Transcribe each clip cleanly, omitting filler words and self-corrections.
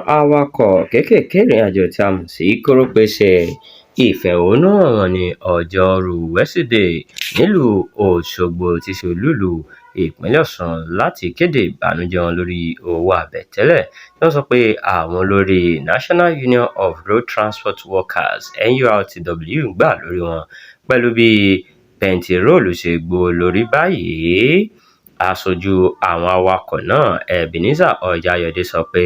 Awakọ̀ kéékèèké ìrìnàjò tí a mọ̀ sí kórópè ṣe ìfẹ̀hónúhàn wọn ní Ọjọ́rùú Wẹ́sídẹ̀ẹ́ nílùú Òṣogbo tí í ṣe olú-ìlú ìpínlẹ̀ Ọ̀ṣun láti kéde ìbànújẹ́ wọn lórí owó àbẹ̀tẹ́lẹ̀ tí wọ́n sọ pé àwọn olórí National Union of Road Transport Workers (NURTW) ń gbà lórí wọn pẹ̀lú bí bẹntiróòlù ṣe gbówó lórí báyìí. Aṣojú àwọn awakọ̀ náà, Ebenezer Ọ̀jáyọ̀dé, sọ pé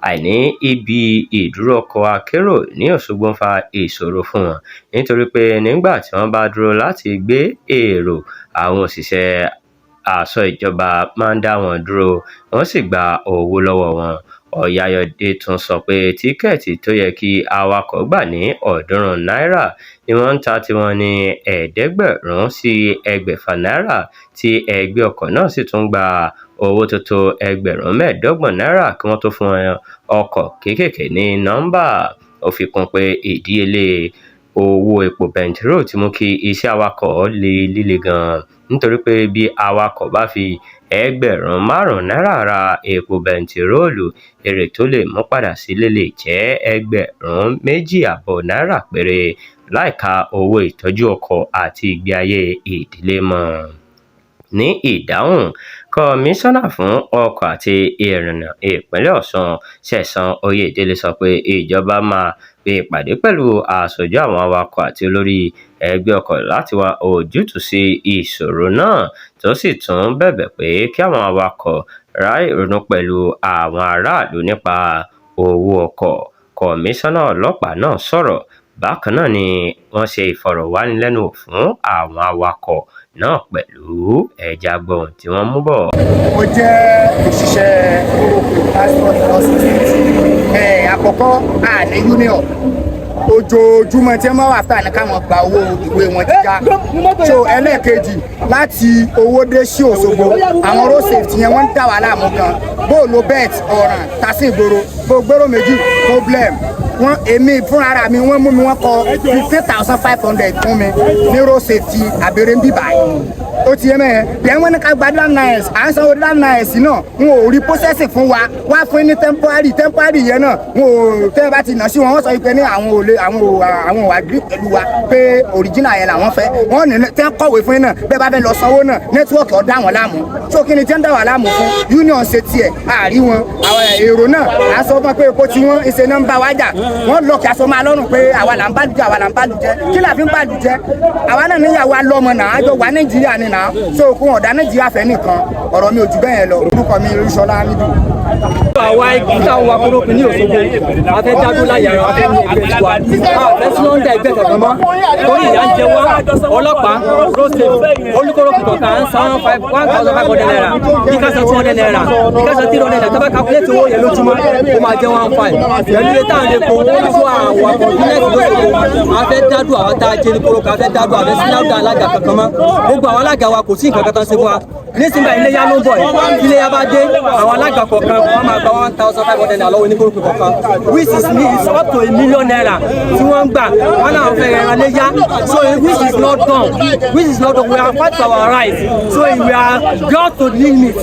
àìní ibi ìdúró ọkọ̀ akérò ní Òṣogbo ń fa ìṣòro fún wọn nítorí pé nígbà tí wọ́n bá dúró láti gbé èrò, àwọn òṣìṣẹ́ àṣọ ìjọba máa ń dá wọn dúró, wọ́n sì gba owó lọ́wọ́ wọn. Ọ̀jáyọ̀dé tún sọ pé tíkẹ́ẹ̀tì tó yẹ kí awakọ̀ gbà ní ₦300 ni wọ́n ń ta tiwọn ní 500 sí 600 náírà, tí ẹgbẹ́ ọkọ̀ náà sì tún gba owó tó tó ₦25,000 kí wọ́n tó fún ọkọ̀ kéékèèké ní nọ́ńbà. Ó fi kún un pé ìdíyelé owó epo bẹntiróòlù ti mú kí iṣẹ́ awakọ̀ le líle gan-an nítorí pé bí awakọ̀ bá fi ₦5,000 ra epo bẹntiróòlù, èrè tó lè mú padà sílé lè jẹ́ ₦2,500 péré, láìka owó ìtọ́jú ọkọ̀ àti ìgbé ayé ìdílé mọ́. Ní ìdáhùn, Kọmíṣánná fún Ọkọ̀ àti Ìrìnnà ìpínlẹ̀ Ọ̀ṣun, Sẹ̀san Oyèdélé, sọ pé ìjọba máa pe ìpàdé pẹ̀lú aṣojú àwọn awakọ̀ àti olórí ẹgbẹ́ ọkọ̀ láti wá ojútùú sí ìṣòro náà, tó sì tún bẹ̀bẹ̀ pé kí àwọn awakọ̀ ráàyè ronú pẹ̀lú àwọn aráàlú nípa owó ọkọ̀. Kọmíṣánná ọlọ́pàá náà sọ̀rọ̀ bákan náà ni wọ́n ṣe ìfọ̀rọ̀wánilẹ́nuwò fún àwọn awakọ̀ náà pẹ̀lú. Ẹja gbọ̀n tí wọ́n mú bọ̀. Mo jẹ́ òṣìṣẹ́ kórópè transport Ọ̀ṣun State. Àkọ́kọ́, àní union. Ojoojúmọ́ tí wọ́n wà fún àní káwọn gba owó ìwé wọn jíjá. So ẹlẹ́ẹ̀kejì, láti Owódé sí Òṣogbo, àwọn road safety yẹn, wọ́n ń dà wá láàmú gan. Bó o lo belt ọ̀ràn tásì ìgboro, bó o gbèrò méjì, problem wọn. Èmi fúnra mi, wọ́n mú mi, wọ́n kọ 15,500 fún mi ní road safety àbẹ̀rẹ̀ ń bì báyìí. Ó ti yẹ mẹ́yẹn. Then wọ́n ní ká gba driving licence, à ń sanwó driving licence náà, wọn ò rí processing fún wa. Wá fún ní temporary, temporary yẹn náà, wọn ò tẹ́ ẹ bá ti nà sí wọn, wọ́n sọ pé ní àwọn ò lè, àwọn ò agree pẹ̀lú wa, pé original yẹn làwọn fẹ́. Wọ́n ní tẹ́ kọ̀wé fún yín náà, bẹ́ẹ̀ bá fẹ́ lọ sanwó náà, network ọ̀ dá wọn láàmú. So kí ni tí ń dá wà láàmú fún? Union ṣe tiẹ̀, àárí wọn. Àwọn èrò náà, à ń sọ fún pé epo tí wọ́n ìṣe náà ń bá wa jà, wọ́n lọ kí aṣọ máa lọ́rùn pé àwa là ń bá lùjẹ́, àwa là ń bá lùjẹ́. Kí là fi ń bá lùjẹ́? Àwa náà níyàwó alọ́mọ náà, àjọ wà Nàìjíríà ni náà. So kó wọn ọ̀dà Nàìjíríà fẹ́ nìkan. Ọ̀rọ̀ mi ò jù bẹ́ẹ̀ lọ. Orúkọ mi, Olúṣọlá Hamidu. Àwa táwọn wa kórópè ní Òṣogbo, a fẹ́ dádó láyà, a fẹ́ ní ẹgbẹ́ tiwa, a fẹ́ sí lọ́ńdà ẹgbẹ́ kankan mọ́ torí ìyà ń jẹ wá. Ọlọ́pàá, road safety, olùkórópè kọ̀ọ̀kan à ń san five ₦1,500, bí ká san ₦200, bí ká san ₦300. Tá bá calculate owó yẹn lójúmọ́, ó máa jẹ́ 1.5 pẹ̀lú ilé táwọn lè kó owó tó. Àwọn convenience lóṣogbo, a fẹ́ dádó. Àwọn tá a jẹ́ ní kórópè, a fẹ́ dádó, a fẹ́ sí lọ́ńdà alága kankan mọ́. Gbogbo àwọn alága wa, kò sí nǹkan kan tán ṣe fún wa. Nísìnyí báyìí, iléyá ló ń bọ̀ yìí. Iléyá bá dé, àwọn alága kọ̀ọ̀kan, wọ́n máa gba ₦1,500 lọ́wọ́ oníkórópè kọ̀ọ̀kan, which is up to ₦1 million tí wọ́n ń gbà. Wọ́n náà fẹ́ ẹran léyá, so which is not done, which is not done. We are fight for our rights, so we are got to limit.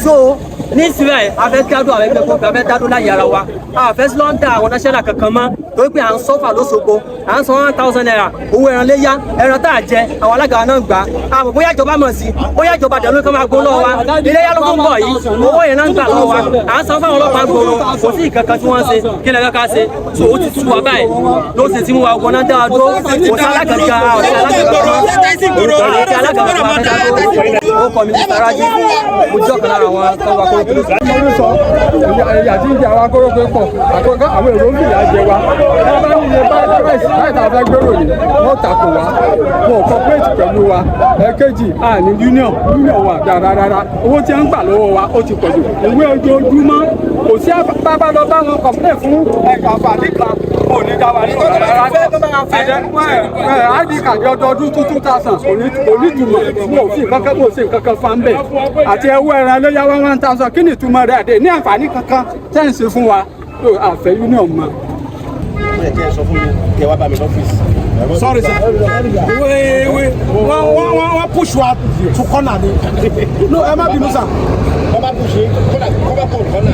So nísìnyí, a fẹ́ dádó àwọn ẹgbẹ́ kórópè, a fẹ́ dádó láyé ara wa, a fẹ́ lọ́ńdà àwọn national kankan mọ́ torí pé à ń suffer lóṣogbo. À ń san ₦1,000 owó ẹran léyá, ẹran tá a jẹ, àwọn alága náà gbà á. Àmọ́ bóyá ìjọba mọ̀ sí, bóyá ìjọba dẹ̀ ló kọ́ máa gbó lọ́wọ́ wa. Iléyá ló tún bọ̀ yìí, owó yẹn náà ń gbà lọ́wọ́ wa. À ń san fáwọn ọlọ́pàá gbòòrò, kò sí ìkankan tí wọ́n ń ṣe. Kí lè ká ṣe? So ó ti tú wa báyìí ló ṣe tí mú wa gbọ́ná dá wa dúró. Kò sí alága kan, àwọn ọ̀sẹ̀ alága kan, alága kan. Ó kọ́ mi ní Saraji, mo jẹ́ ọ̀kan lára àwọn tó wà kóró pẹ̀lú. Mo sọ ìyà tí ń jẹ àwọn akórópè pọ̀. Àkọ́kọ́, àwọn èrò ń fìyà jẹ wa. Wọ́n bá ní iye báyìí price báyìí tá a fẹ́ gbèrò yìí, wọ́n takò wá, wọn ò cooperate pẹ̀lú wa. Ẹ̀kejì, a ní union. Union wà dára rárá. Owó tí wọ́n ń gbà lọ́wọ́ wa, ó ti pọ̀ jù. Ìwé ojoojúmọ́ kò sí. Bábá lọ bá wọn complain fún ẹ̀ka àǹfààní kan, kò ní dá wa lóhùn rárá. ID card ọdọọdún, 2,000, kò ní ìtumọ̀. Wọn ò fi nǹkan kan, kò sí nǹkan kan fún bẹ́ẹ̀. Àti ẹwọ́ ẹran ló yá 1,000, kí ni ìtumọ̀ rẹ̀? Àdé ní àǹfààní kankan tẹ́ ń ṣe fún wa. Àfẹ́ union mọ́. Ó yẹ kí ẹ sọ fún mi kí ẹ wá bá mi lọ́fíìsì. Sorry, sir. We wọ́n push wa to corner ni. No, ẹ má bínú, sir. Wọ́n bá push yín kọ́nà, kọ́ bá kọ́ kọ́nà,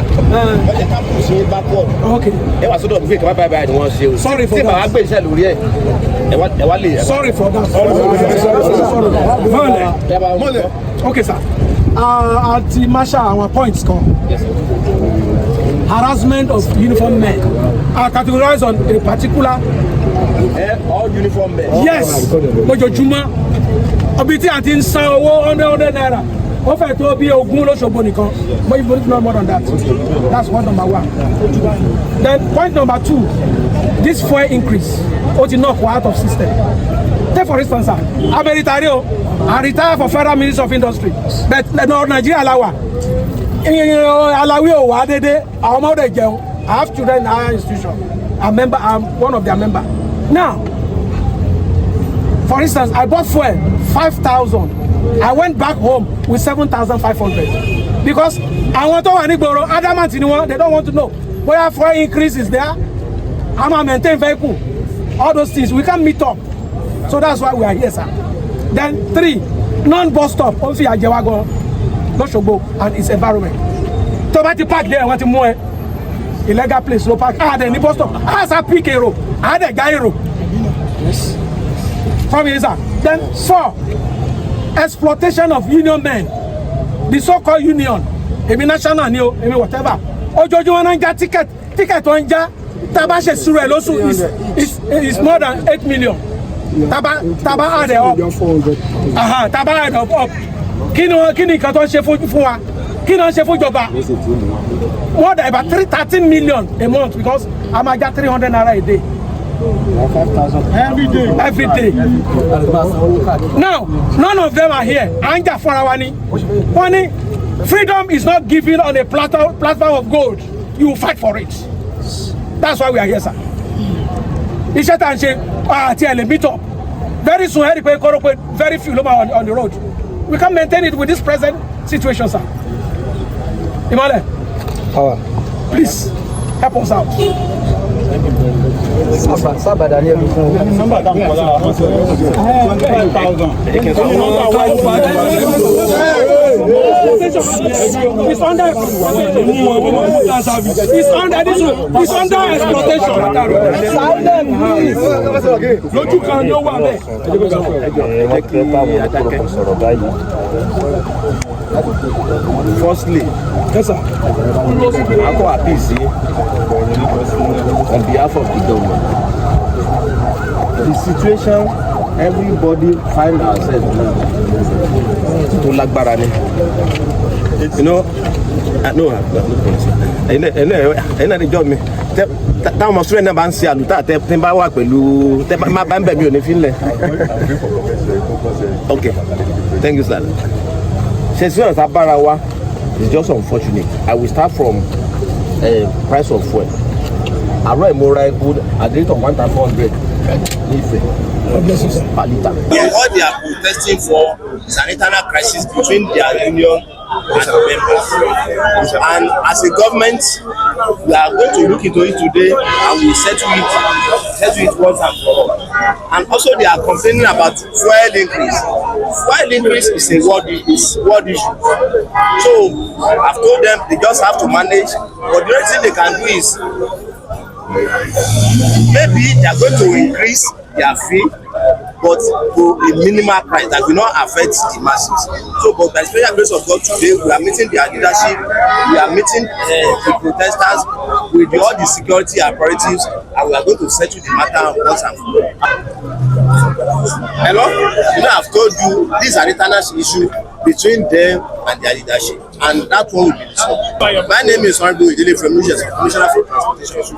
wọ́n jẹ́ ká push yín backward. Okay. Ẹ wà sọ́dọ̀ bí kí wọ́n báyìí báyìí ni wọ́n ṣe o. Sorry for tí that. bàbá gbé iṣẹ́ lórí ẹ̀, ẹ wá lè. Sorry for that. Sorry, sorry, sorry. Mọ́lẹ̀. Mọ́lẹ̀. Okay, sir. Àti marshal àwọn points kan. Harassment of uniform men are categorized on a particular All uniform men. Yes, lójoojúmọ́ ibi tí a ti ń san owó 100 100 naira, ó fẹ́ tó bí 20 lóṣogbo nìkan, but if not more than that. That's point number one. Then point number two, this fuel increase, ó ti knock out of system. Take for instance, sir, I'm a retiree o. I retire for Federal Ministry of Industry, but no, Nigeria la wà, alawi ò wá dédé, àwọn ọmọdé jẹun. I have children in higher institution. I'm one of their member now. For instance, I bought fuel 5,000. I went back home with 7,500 because àwọn tó wà nígboro, adamant ni wọn. They don't want to know bóyá fuel increase is there, a máa maintain vehicle, all those things. We can't meet up, so that's why we are here, sir. Then three, non-bus stop, ó ń fi àjẹ wa gan lọ́sọ̀gbọ̀ and its environment. Tó bá ti park there, wọ́n ti mú ẹ, illegal place ló park. Ah, dẹ̀ ní bus stop, ah, sá pick èrò, ah, dẹ̀ já èrò from here, sir. Then four, exploitation of union men, the so-called union. Èmi national ni o, èmi whatever. Ojoojúmọ́ náà ń já ticket. Ticket tó ń já, tá a bá ṣe sùúrù ẹ̀ lóṣù, is more than 8 million. Tá a bá add it up, tá a bá add up, kí ni wọn, kí ni nǹkan tó ń ṣe fún wa? Kí ni wọ́n ṣe fún ìjọba? More than about 13 million a month, because a máa já 300 naira a day. Every day. Every day. Now none of them are here. À ń jà fúnra wa ni. Wọ́n ní freedom is not given on a platform of gold. You fight for it. That's why we are here, sir. Iṣẹ́ tá à ń ṣe àti ẹ̀ lè meet up. Very soon, ẹ rí i pé kọ́rọ́ pé very few ló máa on the road. We can maintain it with this present situation, sir. Imole, please help us out. Sábàdà ní ẹbí fún o. Nọ́mbà tá n kọ lára wọn, 25,000. It's under it's under this one. It's under exploitation. Silent, please. Lójú kan ni ó wà bẹ́ẹ̀. Ẹ jẹ́ kí adákẹ́ sọ̀rọ̀ báyìí. Firstly, Yes, sir. I call appeal sí on behalf of the government. The situation everybody find ourselves now tó lágbára ni. You know, no, ẹ̀yin náà lè jọ mi táwọn ọmọ student náà bá ń ṣe àlùtà tẹ tí n bá wà pẹ̀lú tẹ bá ń bẹ̀ mí ò ní fi ń lẹ̀. Okay, thank you, sir. Ṣe sí ọ̀nà tá a bára wa is just unfortunate. I will start from price of fuel. Àárọ̀ mo ra epo at the rate of 1,400 ní Ifẹ̀ per litre. What they are protesting for is an internal crisis between their union and the members. And as a government, we are going to look into it today and we settle it once and for all. And also they are complaining about fuel increase. Fuel increase is world issue. So I've told them they just have to manage. But the only thing they can do is maybe they are going to increase their fee, but to a minimal price that will not affect the masses. So, but by the special grace of God, today we are meeting their leadership, we are meeting the protesters with all the security operatives, and we are going to settle the matter once and for all. Hello, you know, I've told you this is an internal issue between them and their leadership, and that one will be resolved. My name is Honourable Idele Femi, Commissioner for Transportation.